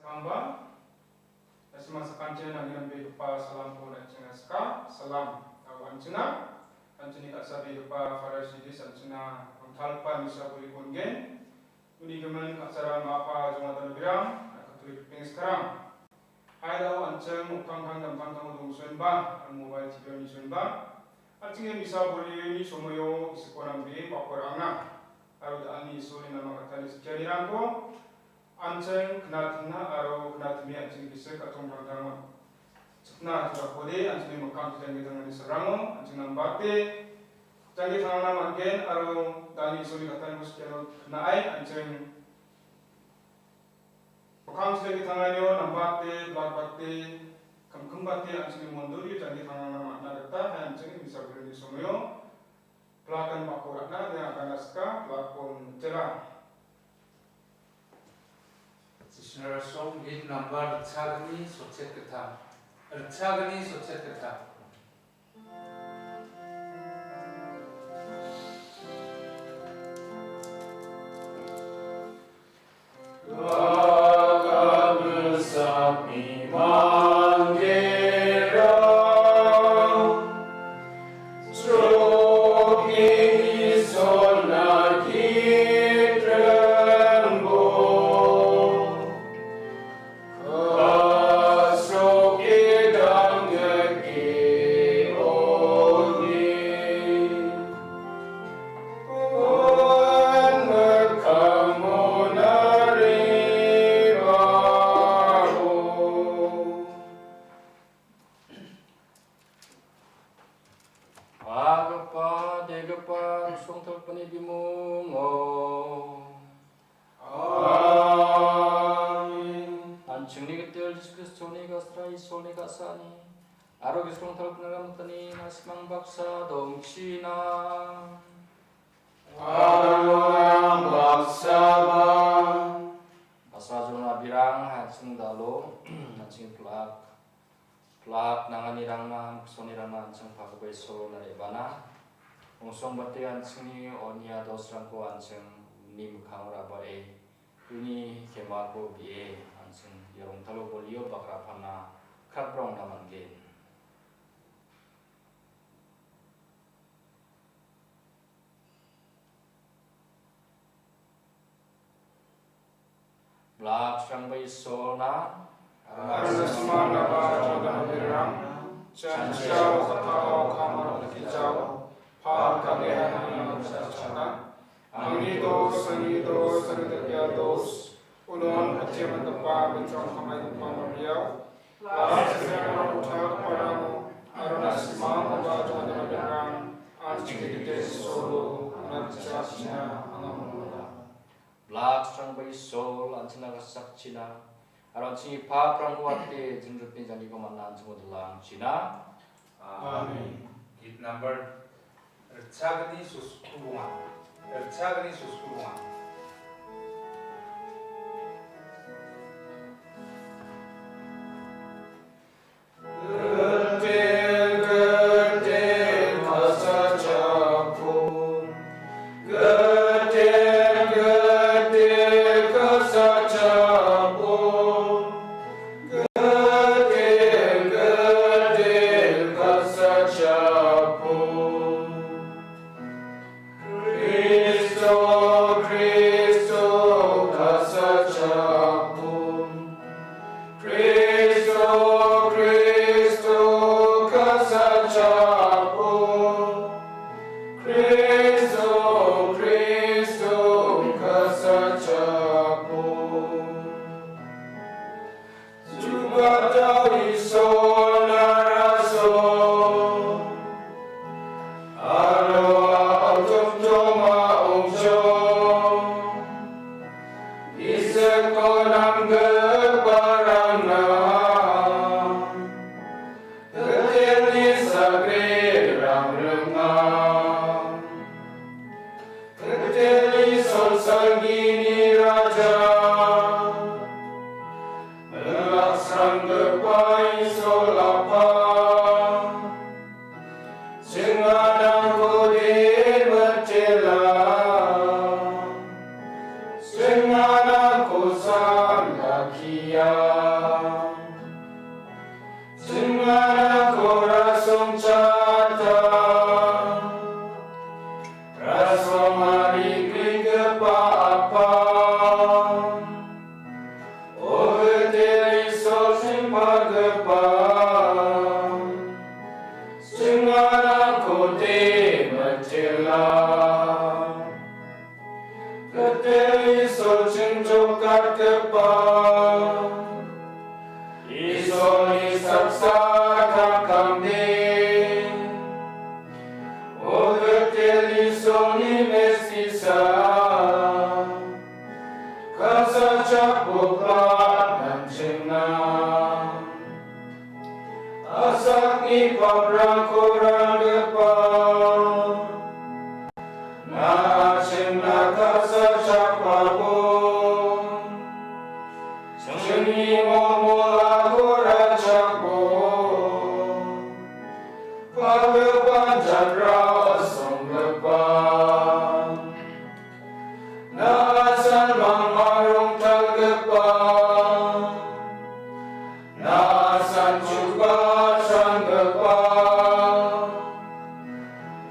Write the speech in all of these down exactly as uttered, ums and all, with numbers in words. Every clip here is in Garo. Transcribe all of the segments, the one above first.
Tangba, na·simang sakantian nambegipa salamko na·simang sika, salam. Aro an·chingna, an·chingni ka·sabegipa Father Sidis an·chingna rongtalgipa misa bolrangko on·gen. Uni gimin ka·saram, ma·a, apa, jongatan biram, Katolik pengsikarang. Haidao an·ching oktangtang damtangtango dongsoenba, mobile T V-o nisoenba, an·chingni misa bolni somoio Isikko nambe bakorangna, aro da·alni Isolni nama katani skianirangko an·ching knatingna aro knatime an·ching gisik atongtangtango chipna atodakode an·chingni mikkang janggi tangani sarango an·ching nambate janggi tangna man·gen aro da·alni Isolni kataniko skiano knae an·ching Mikkang janggi tanganio nambate, blakbate, kimkimbate an·chingni mondorio janggi tangna man·na gita hai an·chingni misa bolni somoio blakan bako ra·na de agana sika blakon jela. Jisnara song hit nambar ritchagni sotchet gita. Ritchagni sotchet gita. Agapa, degapa, songtalpani bimungo. Amen. An·chingni gitel Jisu Kristoni kasra Isolni ka·sani aro gisrong talpinara mitani na·simang baksa dongchina. Aro ang baksaba. Basra jona birang an·ching dalo, an·ching plak. Plak nanganirangna, miksonirangna an·ching pagipa Isolna re·bana. Ongsongbate an·chingni onia dosrangko an·ching uni mikkango ra·bae, uni kemako bi·e, an·ching ia rongtalo bolio bakrapana kraprongna man·gen. Blak srangba Isolna. Aro na·simang naba jongdana berang. Chanchia wakatao kamar dakijao. Pap kami hanani nang chachata. Angni dos, angni dos, angni dakya dos. Unon patiem dapa, bitrang kamai dapa mariau. Las sesera utak parang. Aro na·simang naba jongdana berang. Anchiki de solo, nanchachina, angamola. Blak srangba Isol, an·chingna kasakchina, aro an·chingni paprangko wate, jingripni jandiko man·a an·chingko dilangchina. Amen. Git number ritchagni sosku bonga. Ritchagni sosku bonga. Gede, gede, kasa chapo. Gede, gede, kasa chapo. Gede, gede, kasa chapo. Kristo, Kristo. Rangko ranggipa, na·a chingna kasachakbabo, chingni molmolako rachakbo, pagipan janra songgipa, na·a san mangmarongtalgipa, na·a sanchuba changgipa,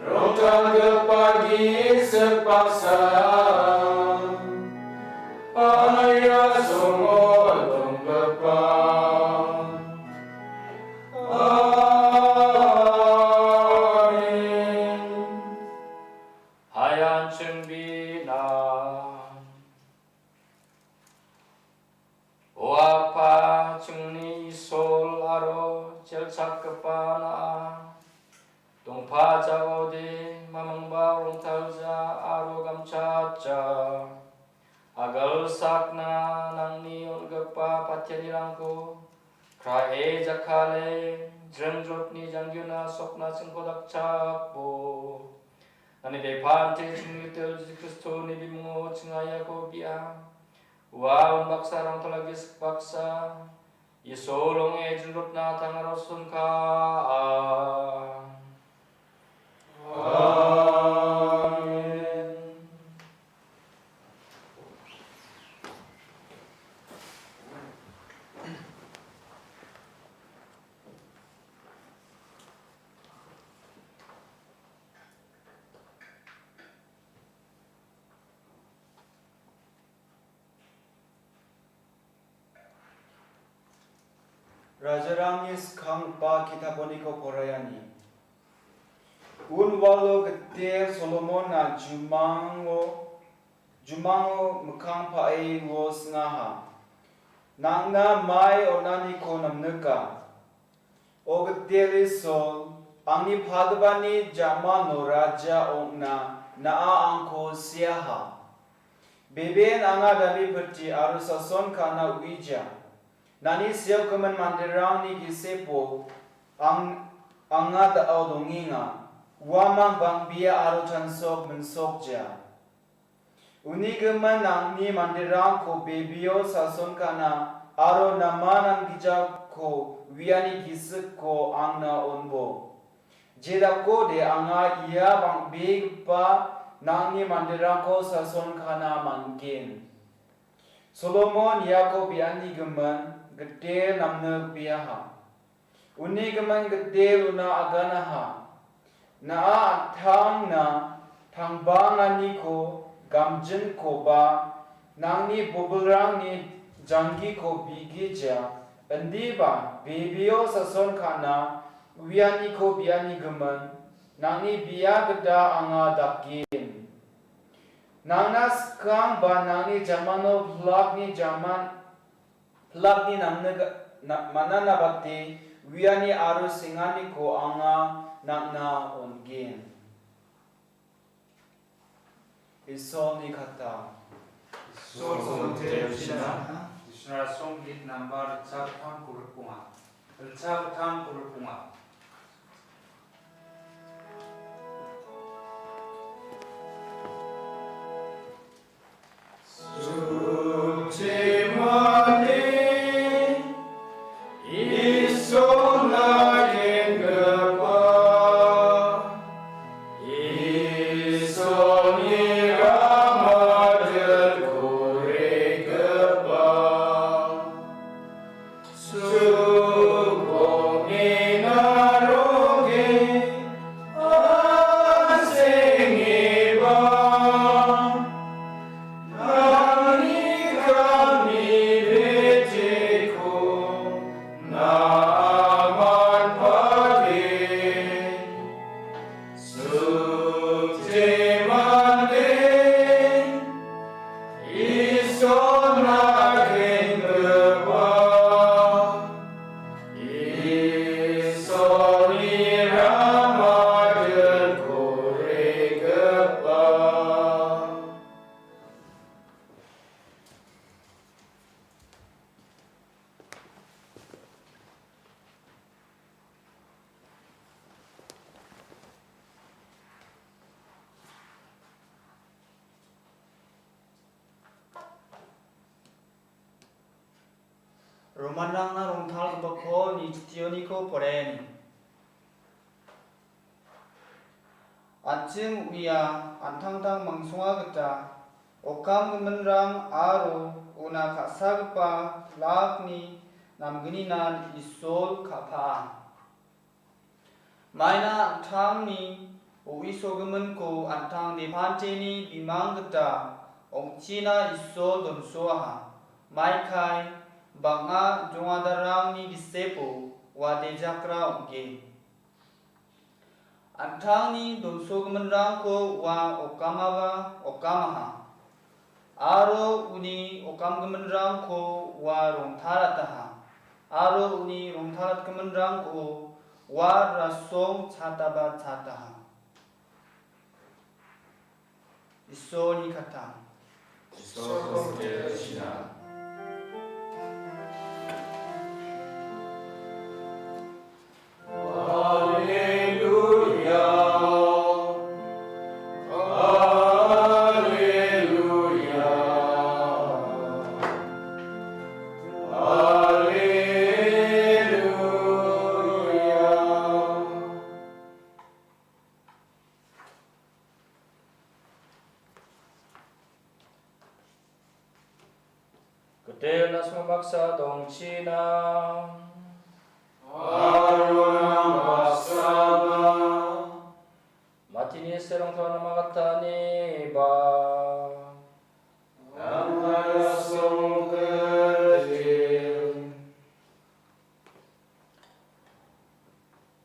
rongtalgipa gisik baksa, anga ia songo donggipa. Amen. Hayan chingbinan. O Apa, chingni Isol aro chelchakgipa Na·a, dongpajaode mamingba rongtalja aro gamchatja. Agal sakna nangni on·gipa patianirangko krae jakkale, jringjotni janggina sokna chingko dakchakbo. Nangni bepante chingritel Jisu Kristoni bimungo chingaiako bia. Ua unbaksarang tolagis baksa, Isol ong·e jringjotna tangaro sonka. Amen. Rajarangni skanggipa ki·taponiko poraiani. Unwalo Gitel Solomonna jumango, jumango mikkang pa·e uo singaha. Nang·na mai on·aniko namnika. O Gitel Isol, angni pagipani jamano raja ong·na na·a angko siaha. Beben anga dame piti aro sason ka·na uija. Nangni seokgimin manderangni gisepo ang-, anga da·o dongenga. Uamang bang·bea aro tangsok minsokja. Unigimin nangni manderangko bebeo sason ka·na aro nama namgijako uiani gisikko angna on·bo. Jedakode anga ia bang·begipa nangni manderangko sason ka·na man·gen. Solomon iako be·anigimin Gitel namne biaha. Uni gimin Gitel una aganaha. Na·a an·tangna tangbanganiko gamjinkoba nangni bobilrangni janggiko bigija, indiba bebeo sason ka·na uianiko bianigimin nangni bia gita anga dakgen. Nangna skang ba nangni jamano pilakni jaman Pilakni namniga-, na-, mananabate uiani aro senganiko anga nang·na on·gen. Isolni kata. Isolni kata. Isra songgit nambar chakpang kuruk punga. Chakpang kuruk punga. Suci mani, Isol nagengipa, Isol ni rama dilkurigipa. Sukongina Manrangna rongtalgipa Polni chuttioniko poraiani. An·ching uia an·tangtang mangsonga gita okamgiminrang aro una ka·sagipa lakni namgninan Isol ka·paa. Maina an·tangni o·isogiminko an·tang depanteni bimang gita ong·china Isol donsoaha. Maikai bang·a jongadarangni gisepo ua dejakra ong·gen. An·tangni donsogiminrangko ua okamaba okamaha. Aro uni okamgiminrangko ua rongtalataha. Aro uni rongtalatgiminrangko ua rasong chataba chataha. Isolni katang. Isolko mitelchina. Haleluya. Haleluya. Haleluya. Gitena songmoksa dongchina. Aro nang baksaba. Matini serong tona magatani ba. Nang songketi.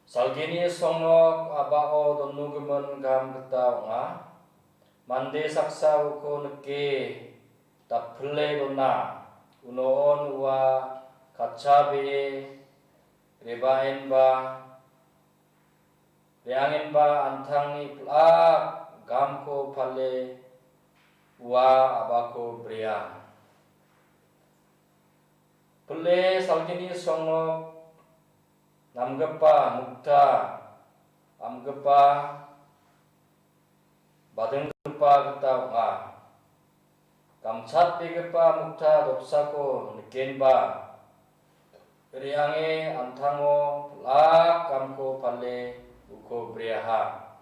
Salgini songnok a·bao donnogimin gam gita ong·a. Mande saksa uko nike dapile dona. Uno on ua katchabe rebaenba, reangenba an·tangni pil·ak gamko pale ua a·bako brea. Pile salgini songnok namgipa mukta, amgipa, badinggipa gita ong·a. Gamchatbegipa mukta doksako nikenba, re·ange an·tango pil·ak gamko pale uko breaha.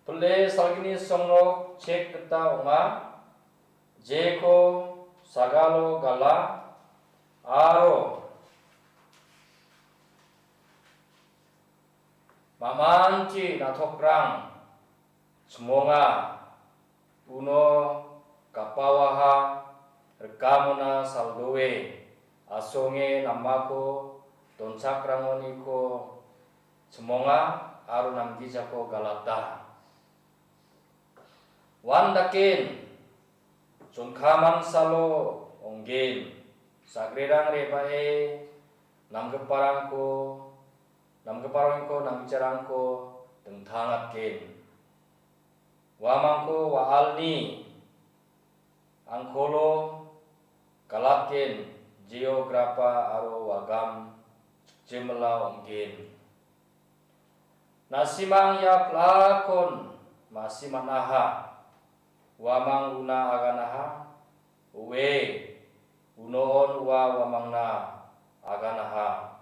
Pile salgini songnok chek gita ong·a. Jeko sagalo gala aro mamanchi na·tokrang chimonga. Uno gapawaha rikamona saldoe asonge namako donchakrangoniko chimonga aro namgijako galata. Uandaken chongkaman salo ong·gen, sagrerang rebae namgiparangko, namgiparangko, namgijarangko dingtangatgen. Uamangko wa·alni angkolo galatgen, jeograpa aro wagam chikjimila ong·gen. Na·simang ia pil·akon ma·si man·aha. Uamang una aganaha. Oe, uno on ua uamangna aganaha.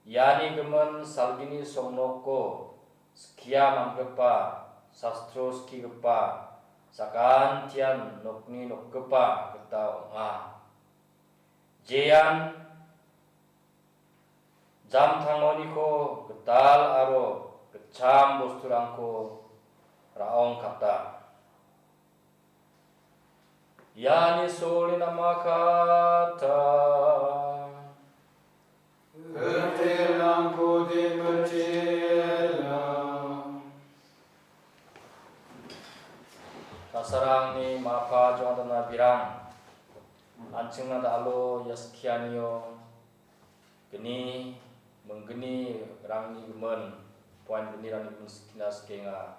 Iani gimin salgini songnoko skia man·gipa, sastro skigipa, sakantian nokni nokgipa gita ong·a. Jean jamtangoniko gital aro gitcham bosturangko ra·ongkata. Iani solina makata. Ritelangko demetela. Kasarangni mapa jongdana birang. An·chingna da·alo ia skianio gni, minggni rangni gimin, poin gni rangni gimin skina skienga.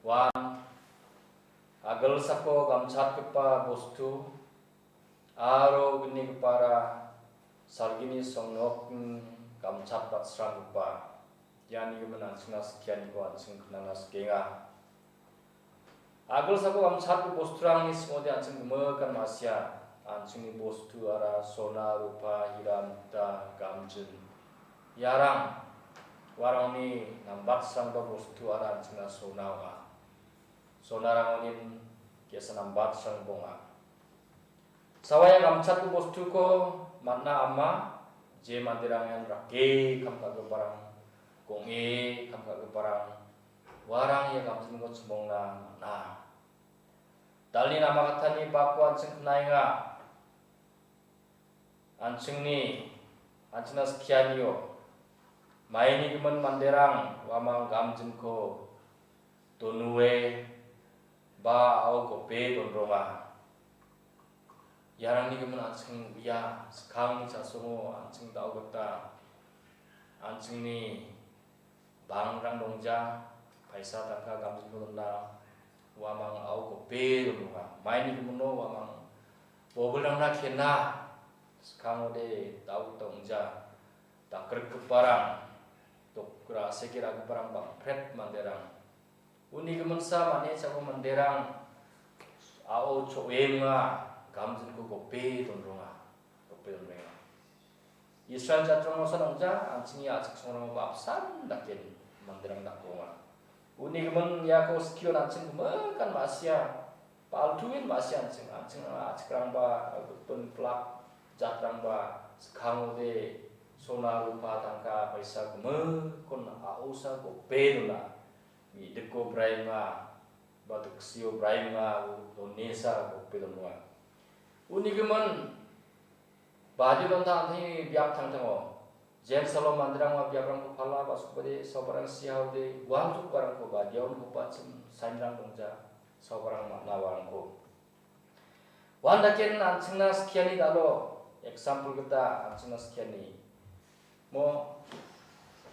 Uan agilsako gamchatgipa bostu aro gnigipara salgini songnokni gamchat batsranggipa. Iani gimin an·chingna skianiko an·ching knana skienga. Agilsako gamchatgipa bosturangni simode an·ching gimikan ma·sia. An·chingni bostuara sona, rupa, hira, mukta, gamjin. Iarang uarangni nambatsangba bostuara an·chingna sona ong·a. Sonarangonin ge·sa nambatsangba ong·a. Sawaia gamchatni bostuko man·a ama, je manderang ian rake kam ka·giparang, gong·e kam ka·giparang, uarang ia gamchatniko chimongna man·a. Dalni namakatani bako an·ching knaenga. An·chingni, an·chingna skianio, maini gimin manderang uamang gamjinko donue ba a·o gope donronga. Iarangni gimin an·ching uia, skangni chasongo an·ching da·o gita an·chingni bangrang dongja, paisa tangka gamjinko dona, uamang a·o gope donronga. Maini gimino uamang bobilrangna kena, skangode da·o gita ong·ja, dakrikgiparang, dok-, ra·seke ra·giparang bangpret manderang. Uni giminsa mane chako manderang a·o cho·enga, gamjinko gope donronga, gope donrenga. Israel jatrangosa nangja, an·chingni a·chik songrangoba apsan daken manderang dakonga. Uni gimin iako skio an·ching gimikan ma·sia, paltuen ma·sia an·ching, an·ching a·chikrangba, gipin plak jatrangba, skangode sona, rupa, tangka, paisa gimikon a·osa gope dona. Mi·diko braenga, ba diksio braenga, donesa gope donenga. Uni gimin, badio dongtangtangni biap tangtango. Jensalo manderang ua biaprangko pala, ba·sokbade, saobarang siaode, gual jokbarangko badio on·gipa chim sainrang dongja, saobarang man·a uarangko. Uan daken an·chingna skiani dalo, example gita an·chingna skiani. Mo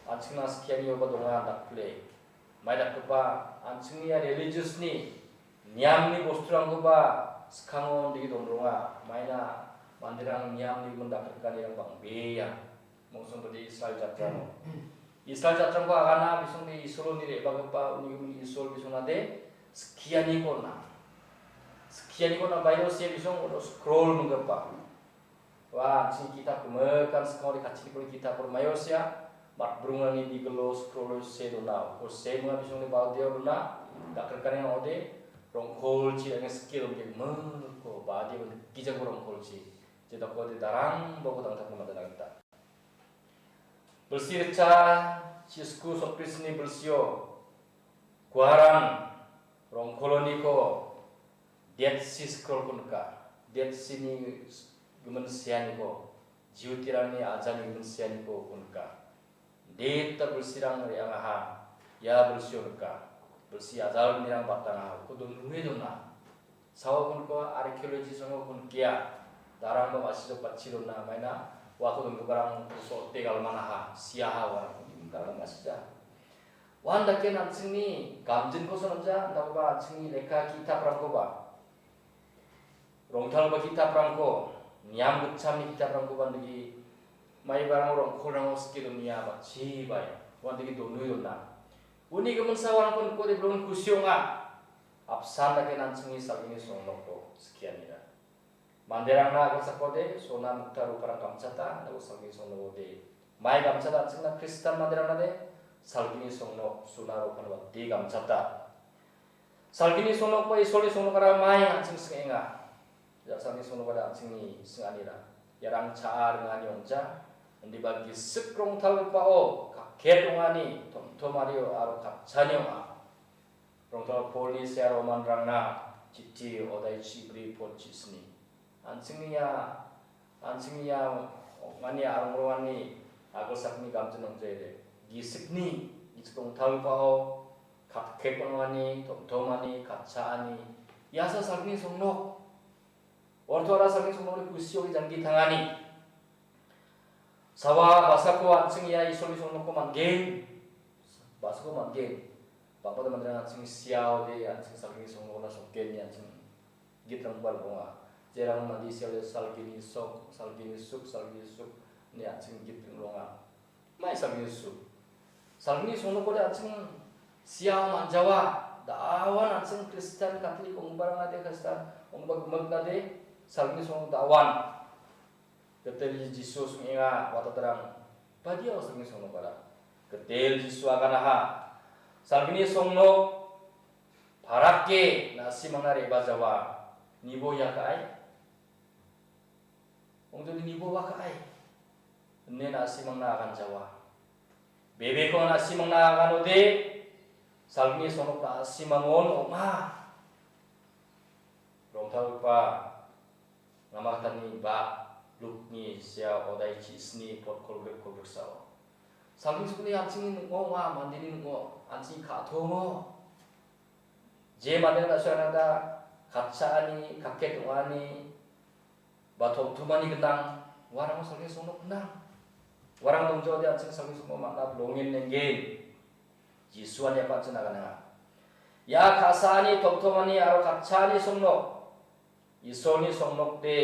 an·chingna skianioba donga dakple. Mai dakgipa an·chingni ia religious-ni niamni bosturangkoba skango ondike donronga. Maina manderang niamni gimin dakrikanirang bang·bea. Mongsongbade Israel jatrano. Israel jatrangko agana bisongde Isoloni re·bagipa uni gimin Isol bisonade skianiko on·a. Skianiko on·a Baibel sia bisong uno scroll minggipa. Ua an·ching kitap gimikan skangode katchini pore kitap pore maiosia, matbrongrangni bigilo scroll se dona. Uko se minga bisongde baldeo dona, dakrikani ong·ode, rong·kolchi ange skie donge gimiko bade gijako rong·kolchi. Jedakode darang bako dangtako madana gita. Bilsi ritcha, Chisku sotbrisni bilsio, guaran rong·koloniko Dead Sea Scroll-ko nika. Dead Sea-ni gimin seaniko, Jihutirangni ajani gimin seaniko uko nika. Deta bilsirang re·angaha, ia bilsio nika. Bilsi ajalnirang batangaha, uko donrue dona. Sao gunko archaeologist-rangko gunkia, darangba ma·sijok batchi dona maina, uako donggiparang so·ote galmanaha, siaha uarangko darang ma·sija. Uan dake an·chingni gamjinkosa nangja, dakoba an·chingni lekka ki·taprangkoba, rongtalgipa ki·taprangko, niam gitchamni ki·taprangkoba nigi maibarango rong·kolrango sike donia batchibai, uan dake donue dona. Uni giminsa uarangko nikode bilongen kusi ong·a. Apsan dake an·chingni salgini songnokko skianira. Manderangna agilsakode sona, mukta, ruparang gamchata, indako salgini songnokode mai gamchata, an·chingna Kristan manderangnade salgini songnok, sona, rupan wate gamchata. Salgini songnokba Isolni songnokara mai an·ching sing·enga. Salgini songnokara an·chingni sing·anira. Iarang cha·a ringani ong·ja, indiba gisik rongtalgipao kakket ong·ani, tomtomario aro katchani ong·a. Rongtalgipa Polni sea Romanrangna chiti odai chibri pot chisni. An·chingni ia, an·chingni ia ong·ani arongrongani agilsakni gamjin ong·jaide. Gisikni, gisik rongtalgipao, katkek ong·ani, tomtomani, katchaani. Iasa salgini songnok. Ortoara salgini songnokni kusi ong·e janggi tangani. Sawa basako an·ching ia Isolni songnokko man·gen. Basako man·gen. Bang·bata manderang an·ching siaode an·ching salgini songnokona sokgen ine an·ching gitrangba ong·a. Jerang mande siaode salgini sok, salgini suk, salgini suk ine an·ching git ong·a. Mai salgini suk. Salgini songnokode an·ching sia man·jawa. Da·awan an·ching Kristan Katolik ong·giparangade, Kristan ong·gipa gimiknade salgini songnok da·wan. Gitel Jisu song·enga, watatarang badiao salgini songnokara. Gitel Jisu aganaha. Salgini songnok parake na·simangna re·bajawa. Nibo ia ka·ai? Ong·joni nibo ua ka·ai? Ine na·simangna aganjawa. Bebeko na·simangna aganode, salgini songnok na·simangon ong·a. Rongtalgipa Namakatani ba Lukni sia odai chi sni pot kolgrep kolgriksao. Salgini songnok an·chingni ning·o ong·a, mandeni ning·o, an·ching ka·tongo. Je mandena da·soe anangta katchaani, kaket ong·ani, ba tomtomani gnang, uarangko salgini songnok gnang. Uarang dongjaode an·ching salgini songnok man·a bilongen nenggen. Jisuan iako an·ching aganenga. Ia ka·saani, tomtomani aro katchaani songnok. Isolni songnokde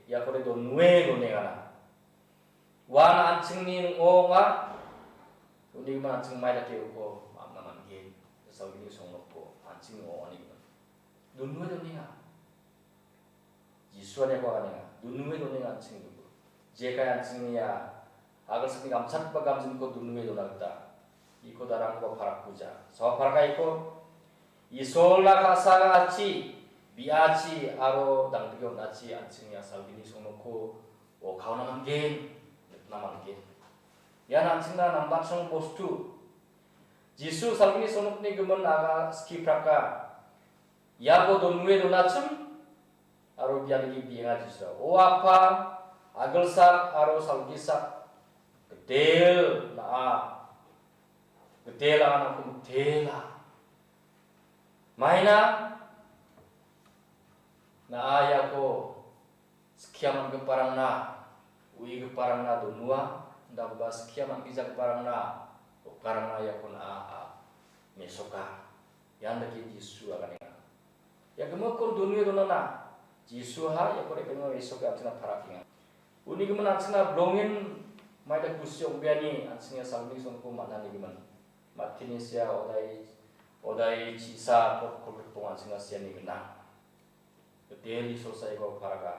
iakode donue donengana. Uan an·chingni ning·o ong·a. Unigimin an·ching mai dake uko man·a man·gen. Salgini songnokko an·ching ong·anigimin. Donue donenga. Jisuan iako aganenga. Donue donenga an·ching uko. Jekai an·chingni ia agilsakni gamchatgipa gamjinko donue dona gita. Iko darangko parakkuja. Sawa paraka iko. Isolna ka·saga achi, bi·achi aro dangdike on·achi an·ching ia salgini songnokko okaona man·gen, nikna man·gen. Ian an·chingna nambatsong bostu. Jisu salgini songnokni gimin aga skipraka. Iako donue donachim, aro bianigi bienga Jisua. O Apa, agilsak aro salgisak, gitel na·a, gitel na·a nangko mitela. Maina na·a iako skia man·giparangna, uigiparangna donua, indakoba skia man·gijagiparangna, dokarangna iako na·a, a, mesoka. Ian dake Jisu aganenga. Ia gimikkon donue donana, Jisu ha iako re·baenga Isolko an·chingna parakenga. Uni gimin an·chingna bilongen maida kusi ong·beani an·ching ia salgini songnokko man·ani gimin. Matini sia odai, odai chisa pot kolgrikbong an·chingna siani gnang. Gitel Isol saiko paraga.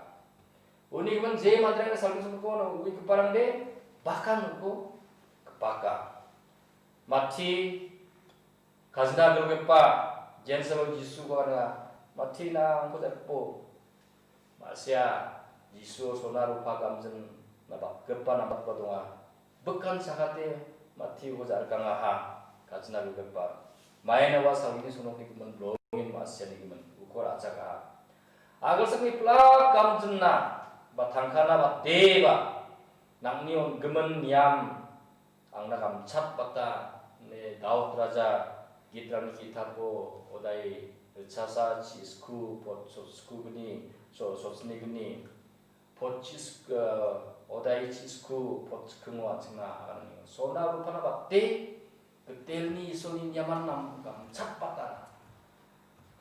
Uni gimin je manderangni salgini songnokko uigiparangde bakan uko gipaka. Mati Kajina agilgipa Jensalo Jisuko anga, "Mati na angko jakpo." Ma·sia Jisu sona rupa gamjin na bakgipa nambatba donga. Bikan chakate Mati uko ja·rikangaha, kajina agilgipa. Maina ua salgini songnokni gimin bilongin ma·siani gimin uko ra·chakaha. Agilsakni pilak gamjinna ba tangkana bateba nang·ni on·gimin niam angna gamchatbata, ine Daud raja Gitrangni ki·tapo odai ritchasa chisku pot sotskugni, so-, sotsnigni pot chis-, eh, odai chisku pot chikingo an·chingna aganani. Sona rupana bate, gitelni Isolni niaman nam gamchatbata.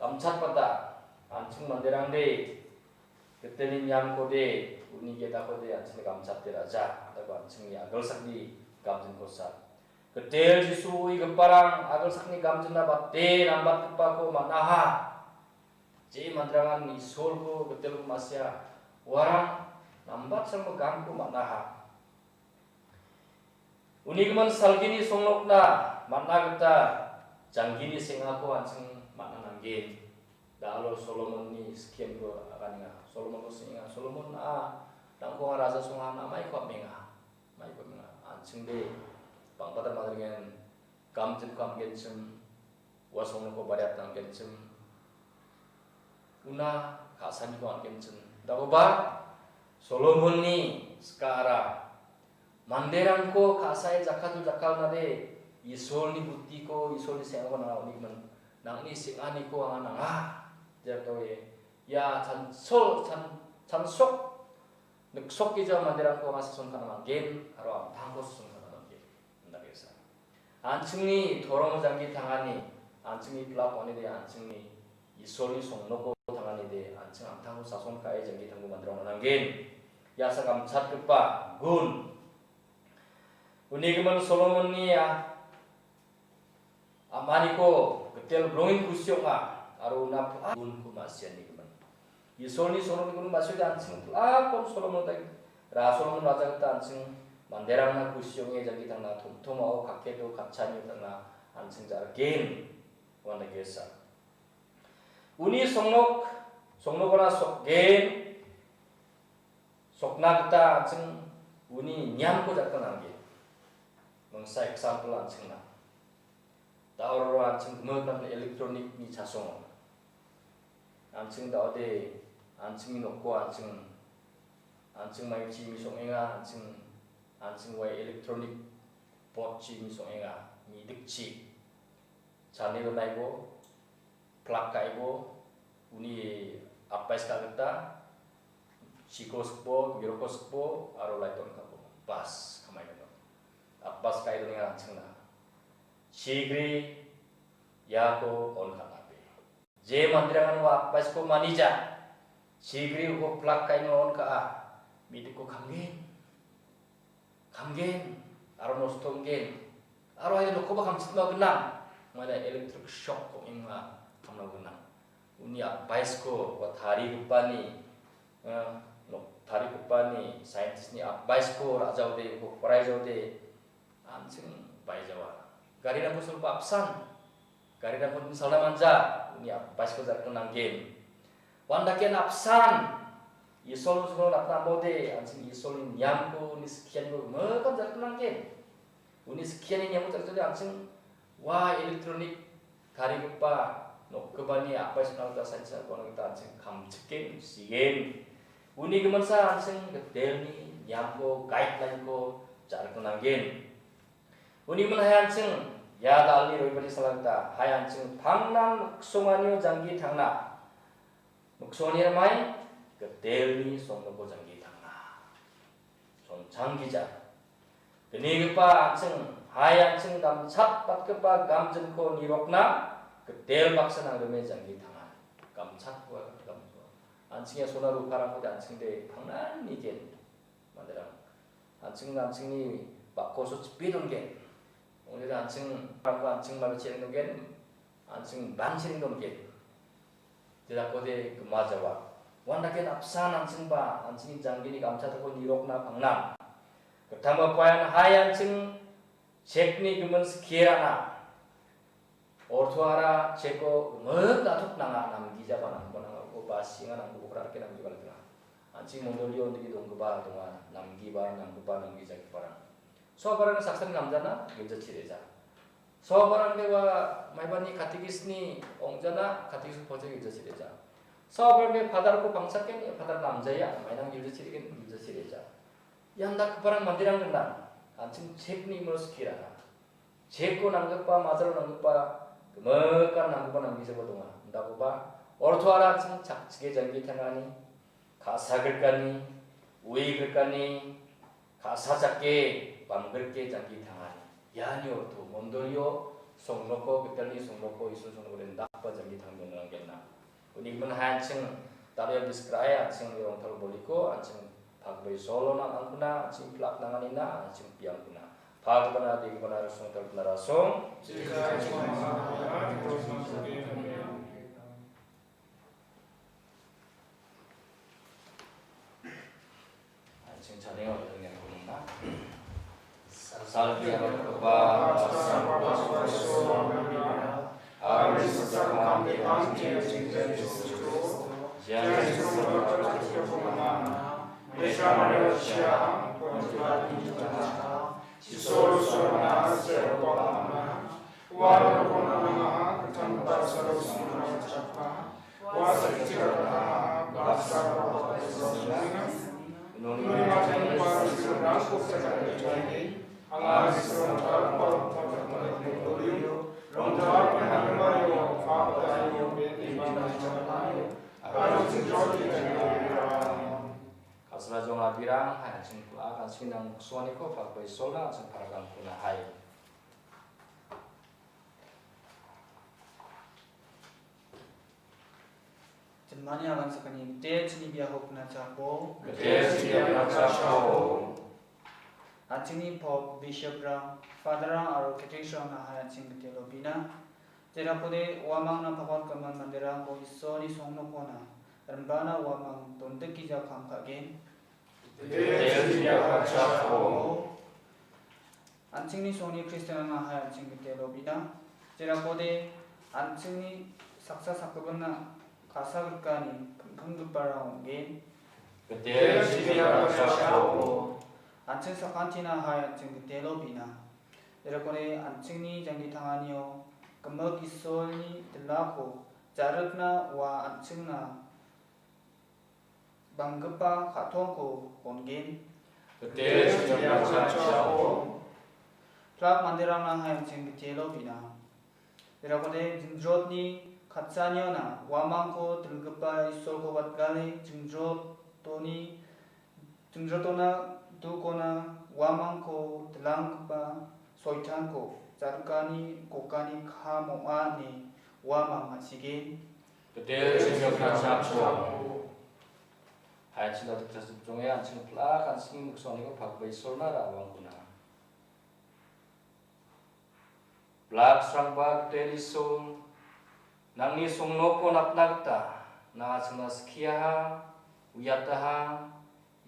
Gamchatbata, an·ching manderangde, gitelni niamkode, uni gedakode, an·chingni gamchate raja, ataba an·chingni agilsakni gamjinkosa. Gitel Jisu uigiparang, agilsakni gamjinna bate nambatgipako man·aha. Je manderangan Isolko gitelko ma·sia, uarang nambatsangba gamko man·aha. Unigimin salgini songnokna man·a gita janggini seng·ako an·ching man·a nanggen. Da·alo Solomonni skiemko aganenga. Solomonko seng·enga. Solomon a, nangko anga raja songa, na maiko am·enga. Maiko am·enga. An·chingde bang·bata manderangen gamjinko am·genchim. Ua songnokko bariatna an·genchim. Una ka·saniko an·genchim. Dakoba Solomonni sikara manderangko ka·sae jakkaltoe jakkalnade Isolni butiko, Isolni seng·ako nanga unigimin. Nang·ni seng·aniko anga nanga. Jekoe ia chansol, chan-, chansok niksokgija manderangko anga sason ka·na man·gen, aro amtangko sason ka·na man·gen. Indakesa. An·chingni torong janggi tangani, an·chingni pilak ong·anide, an·chingni Isolni songnoko tanganide, an·ching amtangko sason ka·e janggi tanggu manderang nanggen. Ia sagamchatgipa gun. Unigimin Solomonni a-, am·aniko gitel bilongin kusi ong·a, aro una pla-, gunko ma·sianigimin. Isolni songnokni gunung basio de an·ching, a, kon Solomon ta, ra Solomon raja gita an·ching manderangna kusi ong·e jangki tangna, tomtomao, kaketo, katchanio tangna, an·ching jargen, wan dagesa. Uni songnok, songnokona sokgen, sokna gita an·ching uni niamko jakna nanggen. Mangsa example an·chingna. Da·oro an·ching gimikan electronic-ni chasongo. An·ching da·ode, an·chingni noko an·ching, an·ching maichi misongenga, an·ching, an·ching wai electronic board-chi misongenga, midikchi. Channel naibo, plug kaibo, uni advice ka·gita, chiko sikbo, miroko sikbo, aro light on ka·bo. Bas, kamai ka·bo. Advice kai donenga an·chingna. Chigri, iako on ka·abe. Je manderangan ua advice-ko manija. Chigri uko plug kaino on ka·a. Midikko kamgen. Kamgen, aro nosto ong·gen. Aro ia nokkoba kamchitna gnang. Mane electric shock ong·enga kamna gnang. Uni advice-ko ua tarigipani, eh, nok-, tarigipani scientist-ni advice-ko ra·jaode, uko poraijaode, an·ching baijawa. Garirangko salba apsan. Garirangko salna manja, uni advice-ko jarko nanggen. Wan daken apsan, Isol songno napna ambode, an·ching Isolni niamko, uni skianiko gimikan jarko nanggen. Uni skiani niamko jarko an·ching ua electronic tarigipa nokgipani advice-ko nangna gita, science-ko nangna gita an·ching kamchiken, sigen. Uni giminsa an·ching gitalni niamko, guideline-ko jarko nanggen. Uni gimin hai an·ching, ia dalni roibani salanta, hai an·ching pangnan miksonganio janggi tangna. Miksongani ramai, gitalni songnoko janggi tangna. Sonchang gija. Gnigipa an·ching, hai an·ching gamchatbatgipa gamjinko nirokna, gital baksa nangrime janggi tangna. Gamchatgipa gamjinko. An·ching ia sona ruparangko de an·ching de pangnan nigen. Manderang. An·ching, an·chingni bakkoso chipe dongen. Ong·ode an·ching, an·ching mabe chiring dongen. An·ching banchiring dongen. Jedakode gima jawa. Wan daken apsan an·chingba, an·chingni janggini gamchatako nirokna pangna. Gitalba payan hai an·ching chekni gimin skie ra·na. Ortoara cheko gimik na·tok nanga, namgijaba nanggipa nanga, uko basinga nanggipa rake namgipa nanga. An·ching mondolio undigi donggipa donga, namgipa nanggipa nanggijagiparang. Soabarangni saksani namjana, gilja chireja. Soabarangde ua maibani katekisni ong·jana, katekis pojai gilja chireja. Soabarangde padarko pangsaken, padar namjaia, mainang gilja chiregen, gilja chireja. Ian dakgiparang manderang gnang, an·ching chekni imino skie ra·na. Cheko nanggipa, majalo nanggipa, gimikan nanggipa nanggijaba donga. Indakoba, ortoara an·ching chakchike janggi tangani, ka·sa grikani, ue grikani, ka·sa chake, bamgrike janggi tangani. Iani orto, mondolio, songnoko, gitalni songnoko, Isol songnoko, indakgipa janggi tangdongranggenna. Uni gimin hai an·ching dal·e biskrae an·ching rongtal boliko an·ching pagbe solo nang·angkuna an·ching plak nanganina an·ching piangkuna. Pagibana degibana rasong talgipana rasong. An·ching chadenge ong·gengakoba. Salgiakoba, Kasla jong abirang, hai an·ching ku-, a, an·ching nang suaniko pakbai solna an·ching paragangkuna hai. Jinmani agan sakani, gede chini biapo pina chapbo. Gede chini biapo pina chapbo. An·chingni pop, bishop-rang, father-rang aro catechistrangna hai an·ching gede lobina. Jerakode uamangna pakon gimin manderangko Isolni songnokona Rimbaana uamang dondikgija kam ka·gen. Gittel chibiaga chapko. An·chingni songni Kristianrangna hai an·ching gitelo bina. Jerakode an·chingni saksa sakgipinna ka·sa grikani kim·pinggiparang ong·gen. Gittel chibiaga chapko. An·ching sakantina hai an·ching gitelo bina. Jerakode an·chingni jangdi tanganio gimik Isolni dilako jarikna ua an·chingna banggipa ka·tongko bongen. Gittel chibiaga chapko. Plak manderangna hai an·ching gitelo bina. Jerakode jingjotni katchaniona uamangko dilgipa Isolko watgale jingjotoni, jingjotona dukona uamangko dilanggipa soitanko jarikani kokani kam ong·a ine uamang ma·sigen. Gittel chibiaga chapko. Hai an·ching dal·dikja sipjonge an·ching plak an·chingni miksoniko pakba Isolna ra·bangkona. Blaksrangba Gittel Isol, nangni songnokko napna gita, nang·a chingna skiaha, uiataha,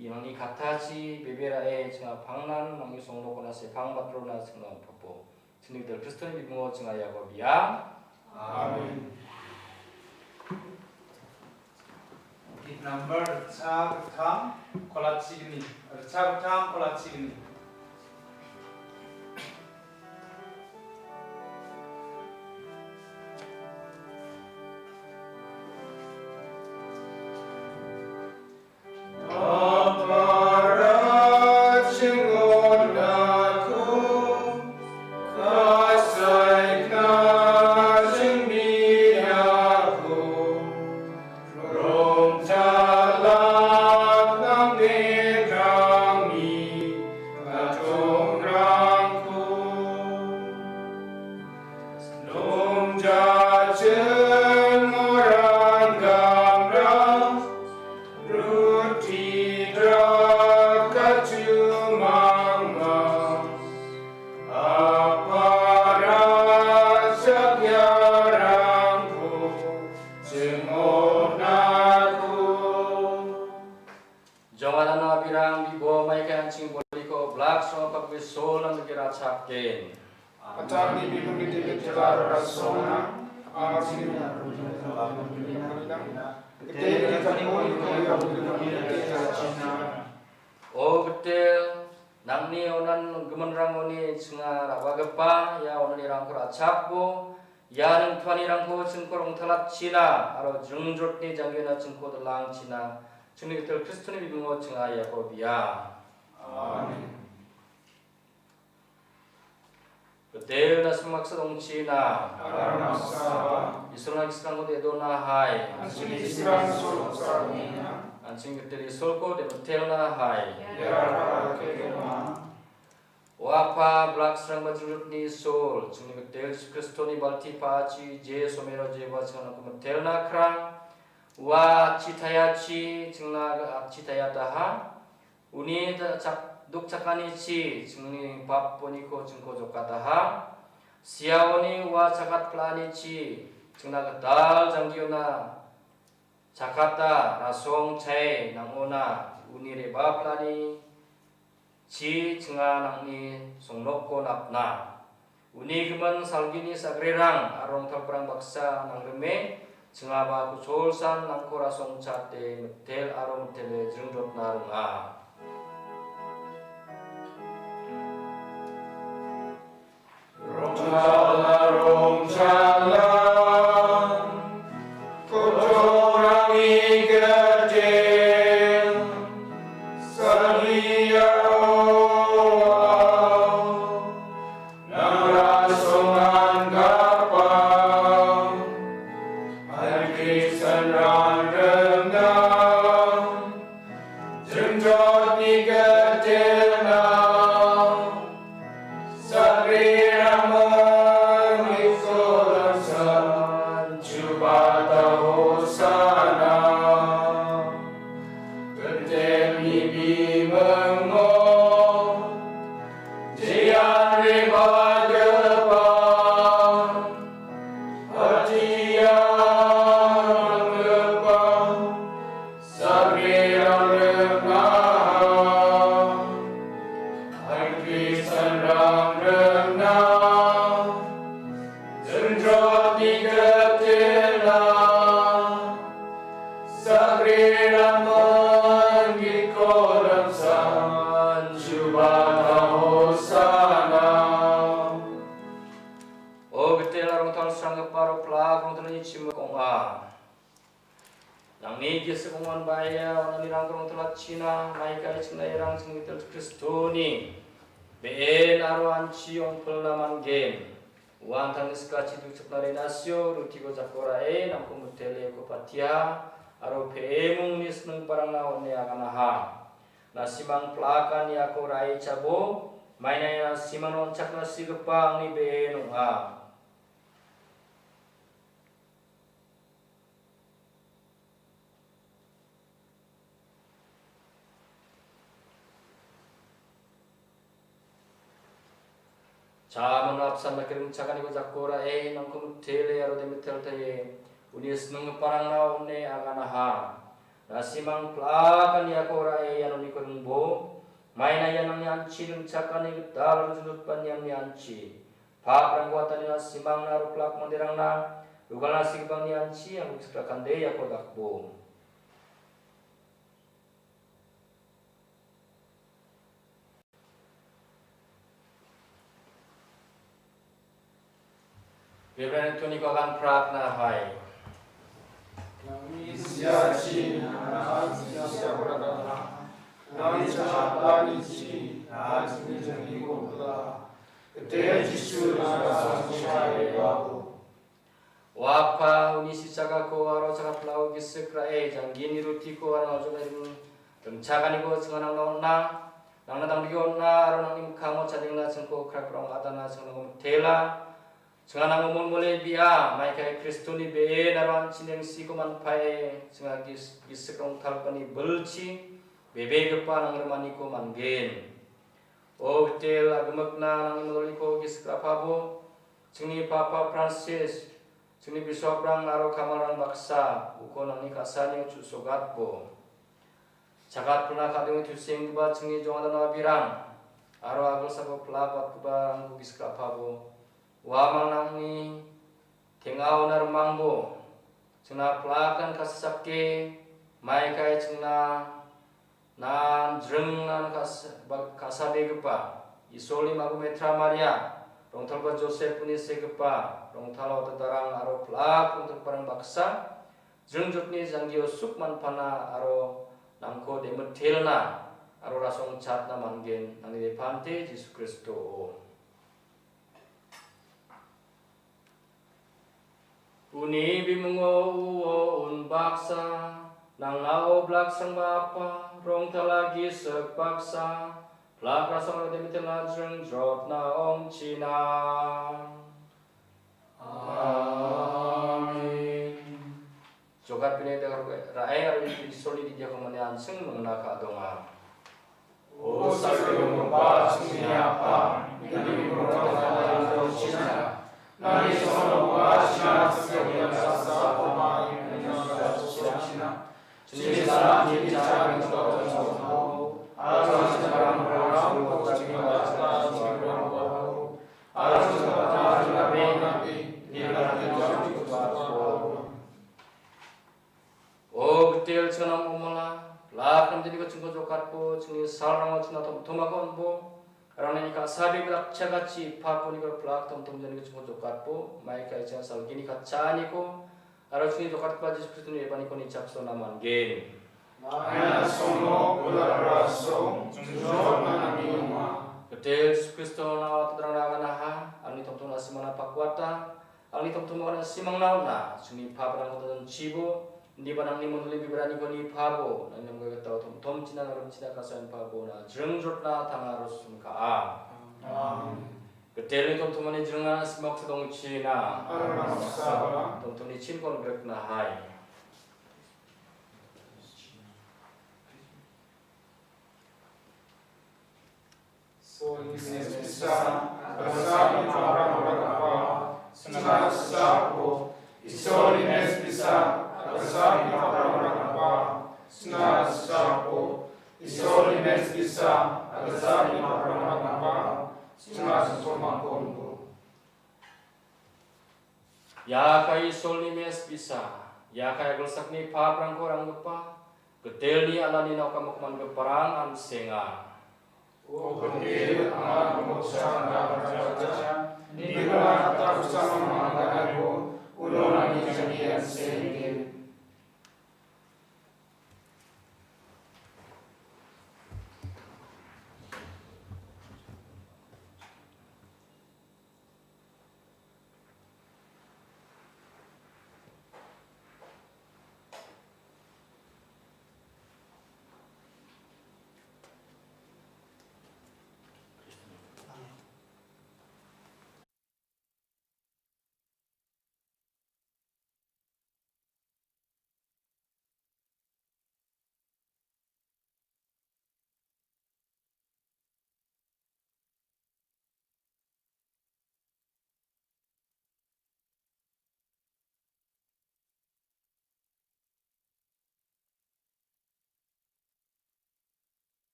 ia nangni kattachi bebe ra·e chingna pangnan nangni songnokkona sepang batrona chingna on·papo. Chingni Gittel Kristoni bimungo chinga iako bia. Amen. Git number ritchagittam kolachigni, ritchagittam kolachigni. Aparat chingonako, kasaikna chingbiako, rongtalak nangdegrangni katongrangko. Nongjachim orang gamra, ruti draka jumangma, aparat chakyarangko chingonako. Jonganano abirang bibo maikai an·ching boliko blaksrangba pakbe Isolna mingera chapgen. Atangni bibuli debit jelar rasona, amsini. O Gittel, nangni onan giminrangoni chinga ra·bagipa ia onanirangko ra·chapbo, ia ningtuanirangko chingko rongtalatchina aro jingjotni janggina chingko dilangchina, chingni Gittel Kristoni bimungo chinga iako bia. Amen. Gittel na·simang baksa dongchina. Aro maksaba. Isolna gisrangko de·dona hai. An·ching gisrang Isol baksa ong·enga. An·ching Gittel Isolko de·mitelna hai. Ia raka rake donga. O Apa, blaksrangba jingjotni Isol, chingni Gittel Jisu Kristoni balti pa·achi je somero jeba chinganiko mitelna krang. Ua atchi taiachi chingna atchi taiataha. Uni da-, chak-, dukchakanichi chingni paponiko chingko jokataha. Siaoni ua chakat pla·anichi chingna gital janggiona chakata rasong chae nang·ona uni re·bapla·ani chi chinga nangni songnokko napna. Uni gimin salgini sagrerang aro rongtalprang baksa nangrime chingaba kusolsan nangko rasong chate mitel aro mitele jringjotna ringa. Rongchala rongchala, kotorangni gede, salia o, nang rasongan gapa, alkisan randemna, jengja Gitel aro rongtalsranggipa aro plak rongtalni chimik ong·a. Nangni gisik ong·wan baia, onanirangko rongtalachina, maikai chingnairang chinggitel Kristoni be·en aro an·chi ongpilna man·gen. Uan tangni sikachi dukchakna re·nasio, rutiko jako ra·e, nangko mitele uko patia, aro pe·e mungni sninggiparangna on·e aganaha. Na·simang plakani ako ra·e chabo, maina ia na·simangna on·chakna sigipa angni be·en ong·a. Cha mangna apsan dake ringchakaniko jako ra·e, nangko mitele aro demitel taie, uni sninggiparangna on·e aganaha. Na·simang plakani ako ra·e ianoniko ringbo, maina ia nangni an·chi ringchakani gital aro jujutba niamni an·chi. Paprangko atani na·simangna aro plak manderangna, rugalna sigipangni an·chi, angko sikrakande iako dakbo. Bebrani toniko agan pratna hai. Nangni siachi, nangni siachi, nangni siachi, nangni siachi, Gitel Jisu, nangni siachi, Ua Apa, uni sichakako aro chakatpilako gisik ra·e, janggini rutiko aro naljoka ring-, ringchakaniko chinga nangna on·a. Nangna dangdike on·a aro nangni mikkango chadengna chingko krakrong adana chinga nangko mitela. Chinga nango molmole bia, maikai Kristoni be·en aro an·ching nengsiko manpae, chinga gis-, gisik rongtalpani bilchi, bebegipa nangrimaniko man·gen. O Gitel agimikna nangni mandoliko gisik ra·pabo, chingni Papa Francis, chingni bisoprang aro kamalrang baksa, uko nangni ka·saanio chu·sogatbo. Chagatpilna kadonge tusenggipa chingni jongdana birang, aro agilsako plak watgiparangko gisik ra·pabo, uamang nangni teng·aona rimangbo, chingna plakan kasisake, maikai chingna Nan jringnan kas-, ba-, kasabegipa, Isolni magu Metra Maria, rongtalba Josep uni segipa, rongtalo tatarang aro plak rongtalgiparang baksa, jringjotni janggio suk manpana aro nangko demitelna aro rasong chatna man·gen, nangni bepante Jisu Kristo. Uni bimungo uo unbaksa, nang·na oblak sangba apa, rongtala gisik baksa, plak rasong aro demitel na jringjotna ong·china. Amen. Jokat pine da ra-, ra-, ai aro Isolni didiako mane an·ching mingna ka·donga. O salgio donggipa chingni Apa, nangni mingkoba dongchina. Nangni samon ong·a, china chingni saksa ong·a, nangni samon ong·a. Chini salam chini cha nangni samon ong·a. Aro chini salam ong·a, chini salam ong·a. Aro chini salam ong·a, chini salam ong·a. O Gitel, chingna omala, plak namjaniko chingko jokatbo, chingni salrango chingna tomtomako on·bo, aro nangni ka·sabe bilak chagachi paponiko plak tomtom janiko chingko jokatbo, maikai chingna salgini katchaaniko, aro chingni jokatgipa Jisu Kristoni ebaniko nichaksona man·gen. Maina songo, ulara song, jujor manani ong·a. Gitel Jisu Kristo nang·o tadrangna aganaha, angni tomtom na·simana pakwata, Angni tomtom ong·a na·simangna on·a, chingni paprangko ta·donchibo, indiba nangni mondoli bibaraniko nipabo, nangni namgipa gitao tomtomchina, nangrimchina, ka·saanpabo, na jringjotna tangna aro sumkaa. Amen. Gitelni tomtomani jringna na·simang oksa dongchina. Amen. Tomtomni chinko on·grikna hai. Isolni mespisa, agilsakni paprang ong·a, chingna sikchakbo. Isolni mespisa, agilsakni paprang ong·a, chingna sikchakbo. Isolni mespisa, agilsakni paprang ong·a, chingna sikchakbo. Ia kai Isolni mespisa, ia kai agilsakni paprangko ranggipa, Gitelni alani nokamo man·giparang an·senga. O Gitel, anga noksa anga raja, Nirvana kata usamama gadaibo, uno nangni jangi anse.